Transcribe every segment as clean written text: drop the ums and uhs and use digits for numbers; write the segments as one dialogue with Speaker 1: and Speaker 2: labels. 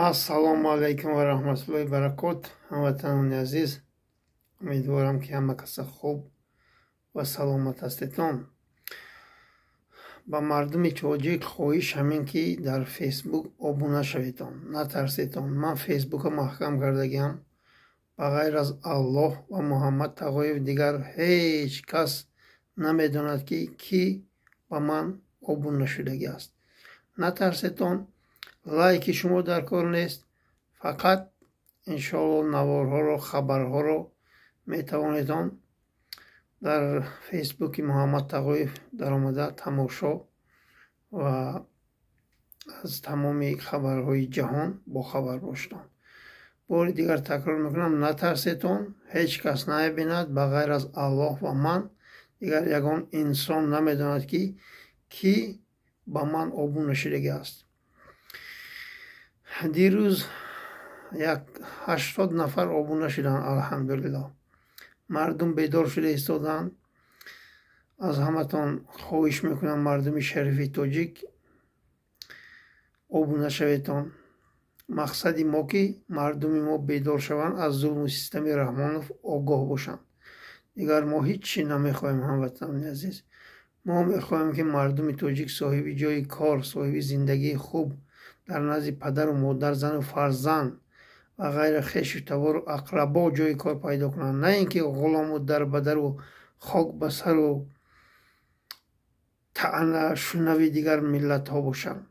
Speaker 1: Ассалому алайкум ва раҳматуллоҳи баракот. Ҳамватанони азиз, умедворам, ки ҳама каса хуб ва саломат ҳастетон. Ба мардуми тоҷик хоҳиш ҳамин, ки дар Фейсбук обуна шаведон, натарсетон. Ман Фейсбука маҳкам кардагиам. Ба ғайр аз Аллоҳ ва Муҳаммад Тағоев дигар ҳеҷ кас намедонад, ки кӣ ба ман обуна шудагӣ аст. Натарсетон, лайки шумо дар кор нест, фақат иншоалло наворҳоро, хабарҳоро метавонедон дар Фейсбуки Муҳаммад Тағоев даромада тамошо ва аз тамоми хабарҳои ҷаҳон бохабар бошедон. Бори дигар такрор мекунам, натарсетон, ҳеҷ кас намебинад ба ғайр аз Аллоҳ ва ман. Дигар ягон инсон намедонад, ки кӣ ба ман обуна шудагӣ аст. Дирӯз як 80 нафар обуна шуданд, алҳамдулиллоҳ. Мардум бедор шуда истоданд. Аз ҳаматон хоҳиш мекунам, мардуми шарифи тоҷик, обуна шаветон. Мақсади мо, ки мардуми мо бедор шаванд, аз зулму систами Раҳмонов огоҳ бошанд. Дигар мо ҳеҷ чӣ намехоҳем, ҳамватанони азиз. Мо мехоҳем, ки мардуми тоҷик соҳиби ҷойи кор, соҳиби зиндагии хуб дар назди падару модар, зану фарзанд ва ғайра, хешу табору ақрабо ҷойи кор пайдо кунанд, на ин ки ғулому дарбадару хок ба сару таънашунави дигар миллатҳо бошанд.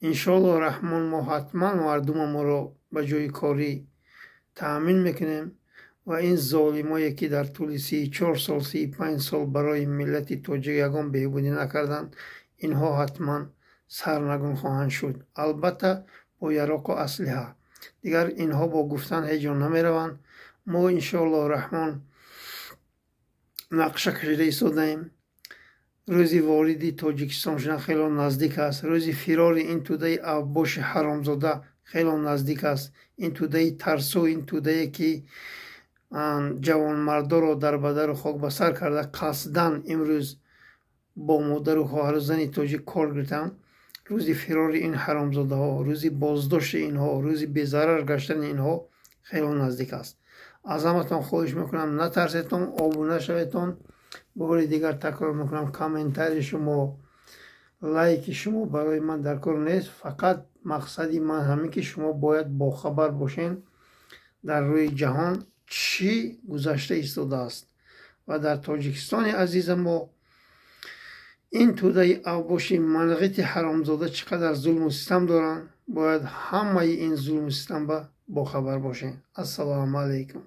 Speaker 1: Иншоалло Раҳмон, мо ҳатман мардумамонро ба ҷойи корӣ таъмин мекунем ва ин золимое, ки дар тӯли 34 сол, 35 сол барои миллати тоҷик ягон беҳбудӣ накарданд, инҳо ҳатман сарнагун хоҳанд шуд, албатта бо яроқу аслиҳа. Дигар инҳо бо гуфтан ҳеҷ ҷо намераванд. Мо иншоалло Раҳмон нақша кашида истодаем. Рӯзи вориди Тоҷикистон шудан хело наздик аст, рӯзи фирори ин тӯдаи авбоши ҳаромзода хело наздик аст. Ин тӯдаи тарсу, ин тӯдае, ки ҷавонмардоро дарбадару хок ба сар карда, қасдан имрӯз бо модару хоҳару зани тоҷик кор гирифтанд. Рӯзи фирори ин ҳаромзодаҳо, рӯзи боздошти инҳо, рӯзи безарар гаштани инҳо хело наздик аст. Аз ҳаматон хоҳиш мекунам, натарсетон, обуна шаветон. Бори дигар такрор мекунам, комментарии шумо, лайки шумо барои ман дар кор нест. Фақат мақсади ман ҳамин, ки шумо бояд бохабар бошед, дар рӯи ҷаҳон чӣ гузашта истодааст ва дар Тоҷикистони азиза мо ин тӯдаи авбоши манғити ҳаромзода чӣ қадар зулму систам доранд. Бояд ҳамаи ин зулму систамба бохабар бошед. Ассалому алайкум.